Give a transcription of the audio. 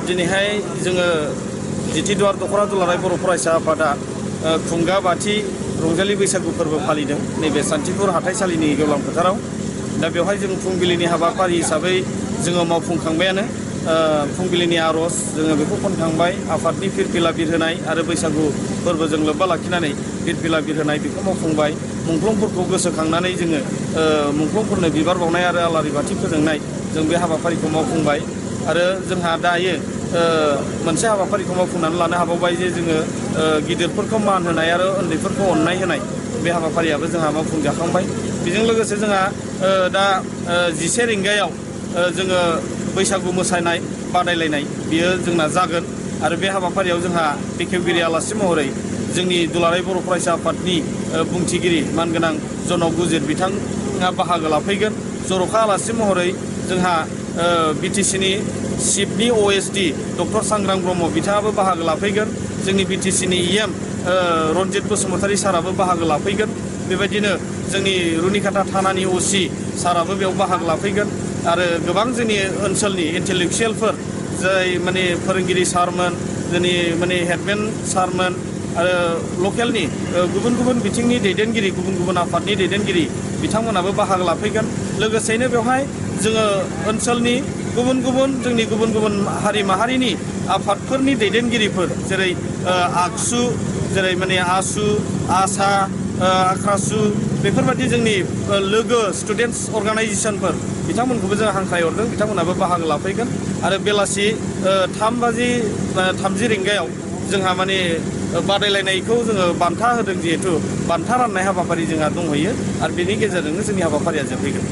दिनैहाय जोङो जितिदुवार दख'रा दुलाराय बर' फरायसा आफादा खुंगा बाथि रंजालि बैसागु फोरबो फालिदों नैबे सान्तिपुर हाथाइसालिनि गेवलां फोथाराव। दा बेवहाय जों फुंबिलिनि हाबाफारि हिसाबै जोङो मावफुंखांबायानो। फुंबिलिनि आर'ज जोङो बेखौ खनखांबाय, आफादनि फिरफिला बिरहोनाय आरो बैसागु फोरबोजों लोब्बा लाखिनानै फिरफिला बिरहोनाय बेखौ मावफुंबाय। मुंख्लंफोरखौ गोसोखांनानै जोङो मुंख्लंफोरनो बिबार बावनाय आरो आलारि बाथि फोजोंनाय जों बे हाबाफारिखौ मावफुंबाय। आरो जोंहा दायो मोनसे हाबाफारिखौ मावफुंनानै लानो हाबावबाय जे जोङो गिदिरफोरखौ मान होनाय आरो उन्दैफोरखौ अननाय होनाय बे हाबाफारियाबो जोंहा मावफुंजाखांबाय। बेजों लोगोसे जोंहा दा 11 रिंगायाव जोङो बैसागु मोसानाय बादायलायनाय बियो जोंना जागोन आरो बे हाबाफारियाव जोंहा बेखेवगिरि आलासि महरै जोंनि दुलाराय बर' फरायसा आफादनि बुंथिगिरि मानगोनां जनक गुजिर बिथाङा बाहागो लाफैगोन। जर'खा आलासि महरै जोंहा बिटिसिनि चिफनि OSD डक्टर सांग्रां ब्रह्म बिथाङाबो बाहागो लाफैगोन। जोंनि बिटिसिनि EM रन्जित बसुमतारी साराबो बाहागो लाफैगोन। बेबायदिनो जोंनि रुनिकाटा थानानि OC साराबो बेयाव बाहागो लाफैगोन आरो गोबां जोंनि ओनसोलनि इन्टेलेक्सुयेलफोर जाय माने फोरोंगिरि सारमोन, जोंनि माने हेडमेन सारमोन आरो लकेलनि गुबुन गुबुन बिथिंनि दैदेनगिरि, गुबुन गुबुन आफादनि दैदेनगिरि बिथांमोनाबो बाहागो लाफैगोन। लोगोसेयैनो बेवहाय जोङो ओनसोलनि गुबुन गुबुन हारि माहारिनि आफादफोरनि दैदेनगिरिफोर जेरै आगसु, जेरै माने आसु, आसा, आख्रासु बेफोरबायदि जोंनि लोगो स्टुडेन्टस अर्गानाइजेसनफोर बिथांमोनखौबो जों हांख्रायहरदों। बिथांमोनाबो बाहागो लाफैगोन आरो बेलासि 3:30 रिंगायाव जोंहा माने बादायलायनायखौ जोङो बान्था होदों, जिहेथु बान्था राननाय हाबाफारि जोंहा दंहैयो आरो बेनि गेजेरजोंनो जोंनि हाबाफारिया जोबहैगोन।